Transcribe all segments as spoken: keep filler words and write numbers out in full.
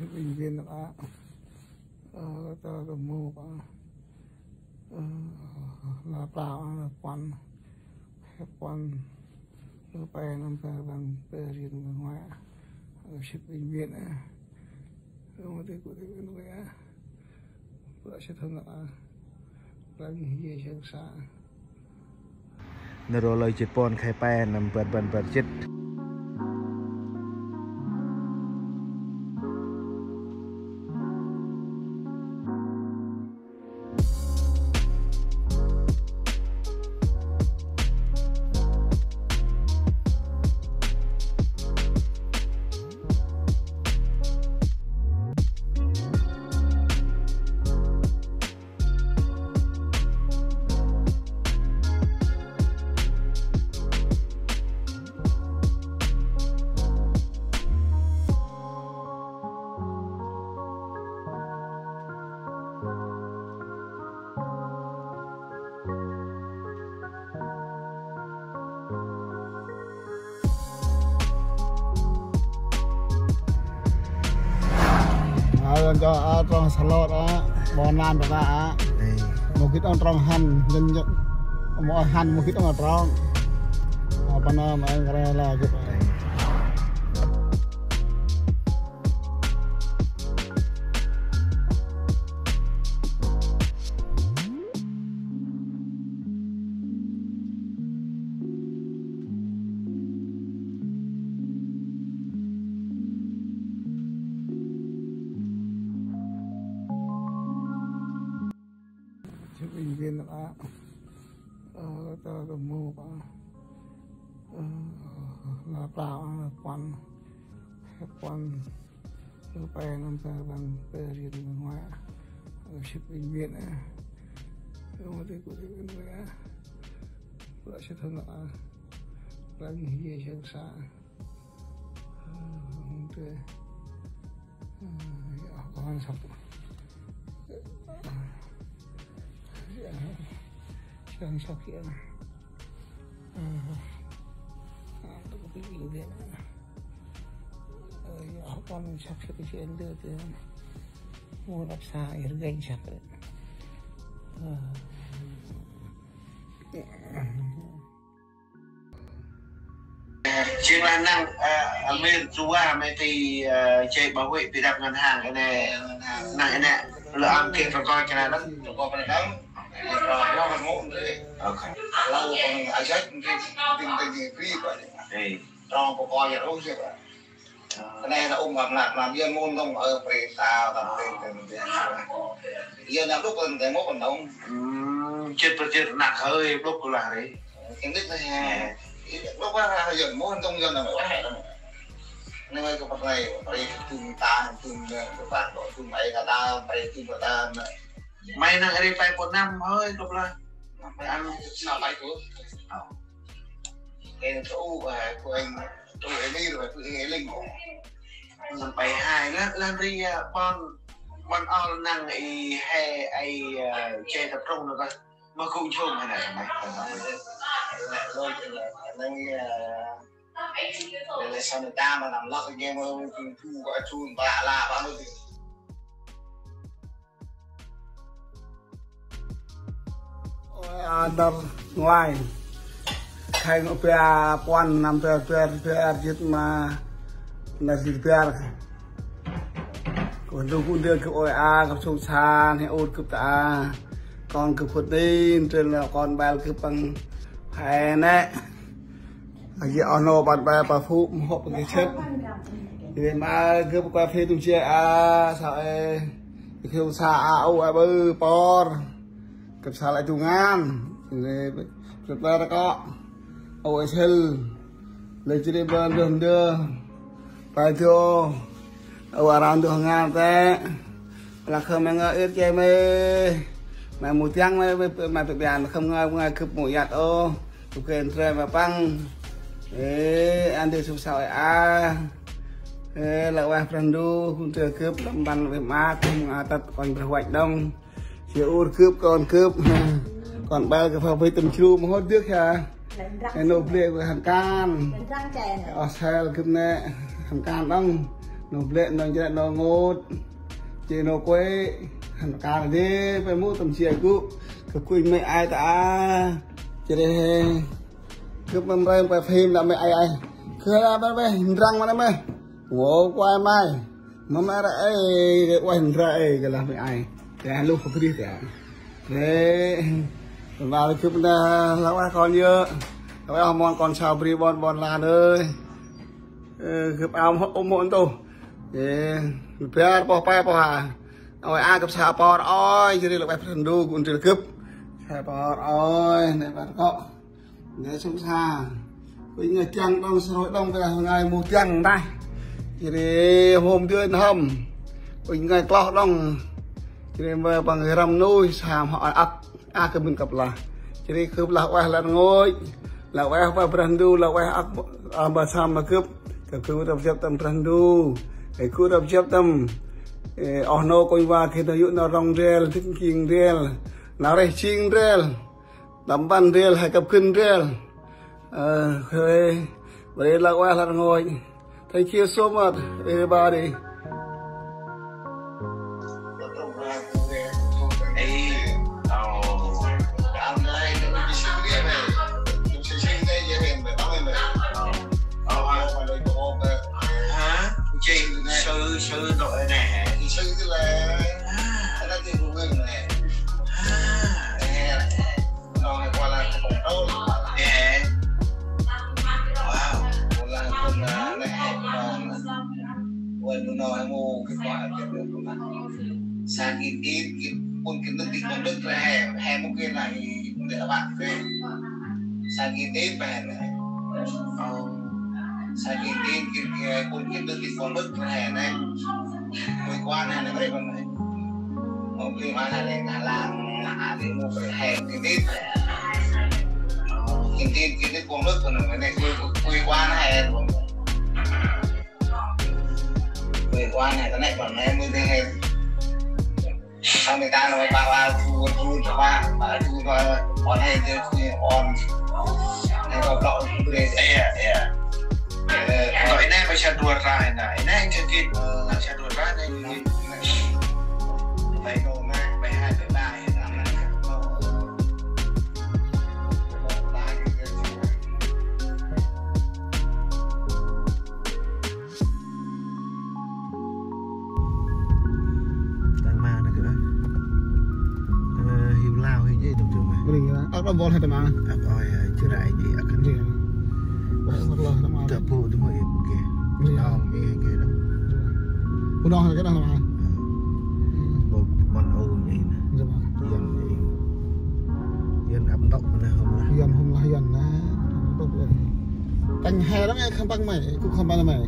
Bệnh viện a. Ơ, ta ta mô a. Ơ, la prao a, la puăn. He puăn. Ơ, pe năm pe băng, pe riêng băng ngoại. Ơ, sip bệnh viện a. Ơ, mô tê cụ tê bên ngoại a. Bác sĩ thân a. Băng hia sang sa. Nơh rô lơi jêt puăn khay pe năm bar rbăn bar jêt. Ơ, cho, ơ, trong salot, ơ, bon lan bata, ơ. Ê. Mô gĭt ŏng trong hăn, nhân, nhân, mô hăn, mô gĭt ŏng trong. Ơ, pa nơm, ơ, kare la gĭt. Ê. Sip bệnh viện a. Ơ, ta ta mô a. Ơ, la prao a, la puăn. He puăn. Ơ, pe năm pe băng, pe riêng băng ngoại. Ơ, sip bệnh viện a. Ơ, mô tê cụ tê bên ngoại a. Bác sĩ thân a. Băng hia sang sa. Ơ, mô tê. Ơ, ya, kon săk. Ya, sang săk ya. Ơ, ơ, tơ kơ pi ing dê. Ơ, ya, kon săk săk săk dê tê. Mô rap sa ir gay săk. Ơ. Jêng lah năng, ơ, Amir Jua, mê ti, ơ, jay bảo vệ pi đăp ngân hàng, ơ, nê, năng, ơ, nê, lơ ăn kê trong coi cho năng, trong coi cho năng, trong coi nó ngủ, ok. Lâu còn ai sách, tin, tin, tin, tin, tin, tin, trong coi cho nó uống chứ. Ơ. Kơt nê nơh ŭm hăp năk nơh, yơn môn dŏng ơ pre tao, tao pre tao, tao pre tao. Yơn nơh đŭk tao, tao mô kơt nơh ŭm. Ưm, jêt bơh jêt năk hơi, đŭk lah ri. Kơt nê nơh he. Đŭk lah, yơn môn dŏng yơn nơh mê ueh nơh. Nê mê kơ pơt nê, pre tŭm ta, tŭm nê, kơ păng đŏ tŭm ai kơ ta, pre tŭm kơ ta nơh. May nơh ri pe pơh năm hơi, đŭk lah. Năm pe năm. Năm pe năm. Ơ. Kênh tu, à, của anh, tu Eli rồi, tu Eli. Năm bảy hai, lăn, lăn ri, à, ƀon, ƀon ôl năng i he, ai, à, che tập trung rồi coi. Mà cũng chung hay là, hay là, hay là, hay là, hay là, hay là, hay là sao người ta mà nằm lọt cái game mà, mà, mà, mà, mà, mà, mà, mà, Ôi, a, ndăr nglay. Khay ngŏ pia puăn năm pia pia pia jêt ma năr jêt pia. Kơ du ku ndơ kơ ôi a, kơ sông san, he ôt kơ ta. Kon kơ phut nin, trên là kon bal kơ păng. Hay nè. A, yê oh nô ƀon ƀe pa phŭ mhôk pa kê sĭt. Yê ma gâp pa phê tu che a, sao ê. Yê khêu sa a u a bơ por. Gâp sa lĕ tu ngan. Yê gâp la ta kŏ. Ô ê sĭl. Lê chri bơ ndơ ndơ. Pa dô. Ô a rao ndơ ngan tê. La khơm mê ngơ ir che mê. Mê mu tiang mê, mê, mê pe bian khơm ngơ, ngơ gâp mu yat ô. Khen tre ma păng. Ê, ăn dê suk sau ê a. Ê, lĕ ueh Brah Ndu, khun tre gâp, lăm ban ueh ma, khun ma tât kon Brah vach đŏng. Sia ur gâp, kon gâp. Kon bal gâp hao bê tâm chru, ma hôt dơk ya. Ê, nô ble gâp hăn kan. Ê, oh sel gâp nê, hăn kan đŏng. Nô blĕ, nô jrĕ, nô ngôt. Jêh nô kuê. Hăn kan dê, pe mâu tâm jêh gŭ. Kơ kuê mê ai ta a. Jêh ri. Gâp mâm reng pe phim nă mê ai ai. Kơ la pe pe, ndrăng ma nă mê. Ngô kuê mai. Mâm ai ra ai, kuê ndra ai, kơ la mê ai. Kơ la luh kơ bri ta. Rê. Ba gâp nă, la ueh kon yơh. La ueh mon kon sau bri ƀon ƀon lan ơi. Ơ, gâp ao mô, mô ntô. Ê, bar poh pe poh ha. Ôi, a gâp sa por ôi, jêh ri lŏ ueh Brah Ndu, gŭ ndrel gâp. Sa por ôi, nê bar kŏ. Nê sŭm sa. Ôi, ngai kiăng đŏng, srôi đŏng, bê lah ngai mô kiăng đah. Jêh ri hôm dơi n'hâm. Ôi, ngai kloh đŏng. Jêh ri mơ păng răm nuih, sa mhŏ ăk. A, gâp mĭn kăp lah. Jêh ri gâp lah ueh lĕ rngôch. Lah ueh pa Brah Ndu, lah ueh ăk, a, ba sam ma gâp. Gâp gŭ răp jăp tâm Brah Ndu. Ê, gŭ răp jăp tâm. Ê, oh nô kônh va geh nau yô̆ nau rŏng ndrel, dĭk jêng ndrel. Nau rêh jêng ndrel. Tâm ban ndrel, he gâp gân ndrel. Ơ, khuê, bri lah ueh lĕ rngôch. Thank you so much, everybody. Ê, ồ. Hả? Chị, sư, sư đội này hả? Sư tức là... À. Nó đi cùng mình này. À. Nè. Nè. Wow. Sa ngin in, in, pun kin nơh ti kon lŭk re he, he mŭk kin lah i, i, i, abak re. Sa ngin in, pa he nơh. Ơ. Sa ngin in, kin, kin, pun kin nơh ti kon lŭk re he nơh. Mui kuan he nơh, re kon nơh. Mui kuan he nơh, nơh lang, nơh ali mŭk re he, ngin in. Ngin in, kin nơh kon lŭk kon nơh, nơh, mui, mui kuan he, kon nơh. Mui kuan he, kon nơh, kon nơh, mui kuan he. Sa mê ta nơh ba ba tu tu ba ba tu ba on he de tu on. Nê ba blŏk tu de. Ê, ê. Ê, ê. Nê ba sa dua ra nê. Nê sa gĭt. Nê sa dua ra nê gĭt. Bai nô nê, bai hai, bai ba. Tang ma nê kơ. Ơ, hiu lao hi jêh dong dong ma. Ri la. Ăk đăm bol he tang ma. Ăk oi, ơ, chrai jêh ăk. Ri. Ăk đăm bol he tang ma. Tơ bu tơ mu i bu ke. Ri. Nong i ke dong. Bu nong he ke dong ma. Ơ. Bol mon u jêh na. Ri ma. Yan jêh. Yan ăp ntŭk ma nê hôm lah. Yan hôm lah yan na. Ntŭk yan. Tanh he rŏng e khăm păng may, gŭ khăm păng may.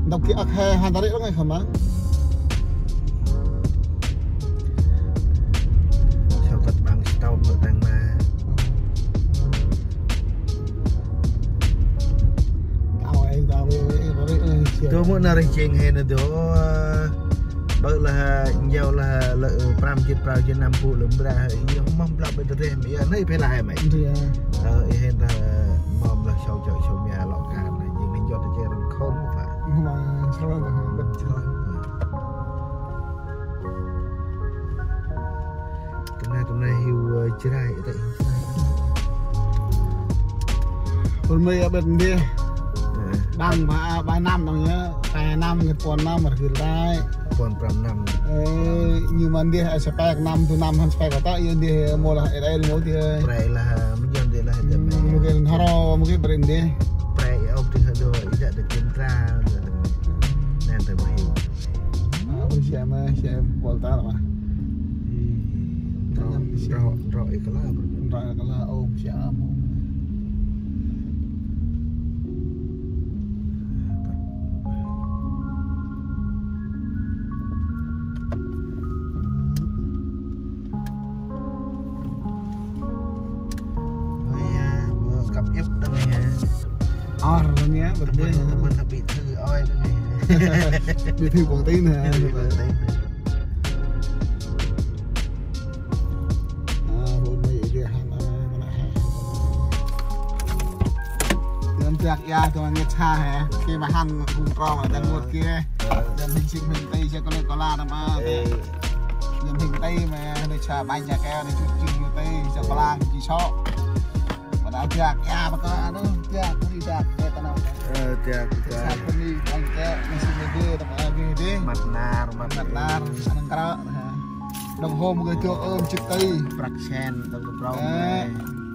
Ntŭk ki ăk he hăn ta ri rŏng e khăm păng. Sau kăt păng stau bơ tang ma. Tao e, tao e, e, e, e, e. Tơ mô nơh rêh jêng he nơh dô. Bơ lah, njau lah, lơ, prăm jêt prao jêt năm bu lơm bra, i mâm blăp bơ rêh, i nây phe lah he may. Ri a. Ơ, i he ta mâm lah sau chọi sau mia lŏ kan, jêng nê jot ta che răng khôn mô pha. Mô pha, sau lah ta, bơ. Sau lah. Tơm nê, tơm nê hiu, ơ, chrai, i ta hiu chrai. Bơ mê a bơ̆t ndih. Ơ. Đăng ma, ba năm đăng nhá. Pe năm, ngăt puăn năm, măt gĭt lai. Puăn prăm năm. Ê, ñu ma ndih, ơ, sa pek năm, du năm, hăn sa pek kơ ta, yơ ndih, mô lah, ê, ê, mô ti, ê. Prai lah, mô jăm ndih lah, ê, mô gĭt nharo, mô gĭt prai ndih. Prai, ê, ôp ti hơ đô, i dak dơ kơm tra, nê tơ mô hiu. Ơ, ôi, siam, ơ, siam, bol ta lah, ma. Ê, nro, nro, nro, ê, kơ la, bro. Nro, ê, kơ la, ôm, siam, ôm. Ôi, ơ, mơ kăp iăp tâm he. Or, tâm he, bơ̆t tâm he, tâm he, tâm he, tâm he. Bí thư Quảng Tín hả? Bí thư Quảng Tín hả? À, hôm nay đi hăn, à, mà lại hăn. Tơm piak ia, tơm ngêt cha hả? Khi mà hăn, hung trong, đang ngột kia. Ơ, Yơh mhĭk sĭk mhĭk ti, sĭk kôlê kôla nơm a, tê. Yơh mhĭk ti mê, nê sa ƀanh sa keo, nê chut chih yơh ti, sa plang, chih sŏ. Ƀa đă jak, ya, ƀa kơ anŭn, jak, ni jak, kơ tơnau. Ơ, jak, jak. Sat pơni, ƀanh keo, nê sĭk mhĭk ti, tơm a, gih dê. Măt nar, măt nar, anŭn kră, ha. Đồng hồ mô geh jŏk ơm chĭk ti. Prăk sen, tơm kơ prŏng mê.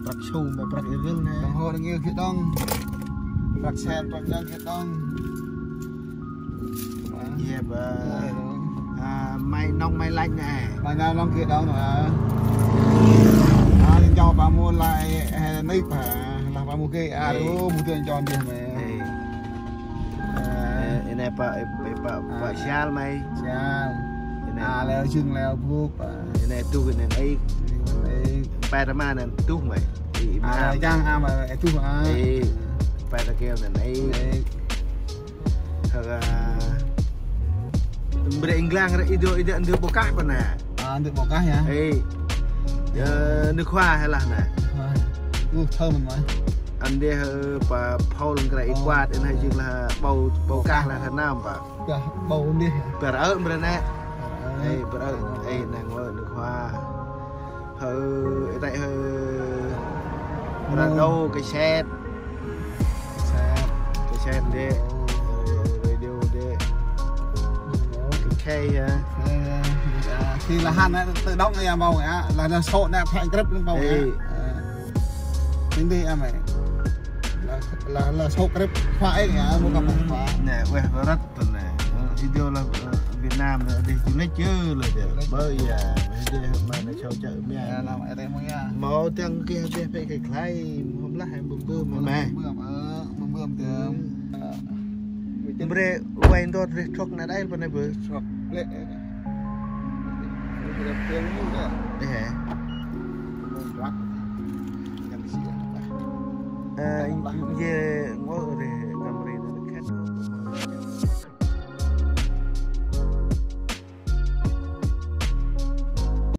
Prăk sum mê, prăk i rgâl nê. Đồng hồ đăng iêu geh đŏng. Prăk sen, prăk đăng geh đŏng. Yep, ơ. Ơ, may nŏng may lăch nê. May nŏng may lăch geh đŏng, ơ. A, jao ba mô lai, ơ, nip, ơ, lah ba mô geh, a, ơ, mô dơn jao ndeh mê. Ơ. Ơ, i nê pă, i pă, pă sial may. Sial. I nê. A, leo jưng leo buk, ơ. I nê tuh i nê nây. Nây. Pă ta ma nê tuh may. I, i ma. A, leo jang a ma, ơ, tuh a. I, pă ta keo nê nây. Nây. Hơ, a, mbre nglang rê i dô, i dô, ndơ bokah pă nê. A, ndơ bokah ya. Ê. Ơ, ndơ khua he lah nê. Khua. Uh, thơm mơ̆n. Ăn ndê hơ pă phôl ngre i kuat, ăn hơ jing lah bâu, bâu kah lah hơ nam pă. Kah bâu ndê. Pă rơ mbre nê. Ê, pă rơ. Ê, nê ngơi ndơ khua. Hơ, ê, tây hơ. Răng đô, cassette. Cassette. Cassette ndê. Ơ, radio ndê. Ơ, kê hă. Ơ, khi là hăn á, tự động ya mâu ya, là nó số nè, phải grip lên mâu ya. Ê. Ơ. Nên đi em mày. Là, là, là số grip phải ya, mua cặp phải. Nè, ueh, rất tuần nè. Ơ, video là, ơ, Việt Nam là đi du lịch chứ là chứ. Bởi ya, video mà nó sau chợ mẹ. Mâu tiang kia, kia phải cái khlay, hôm lah em bơm bơm mà mẹ. Bơm bơm, ơ, bơm bơm tiang. Mbre, uai ndot rê trok na đai, pă nê bơ? Trok lĕ. Mbre tiang ni dah. Ê hê. Mông plăk. Kan di sini. Ơ, ye, ngô rê, Camry nê khét.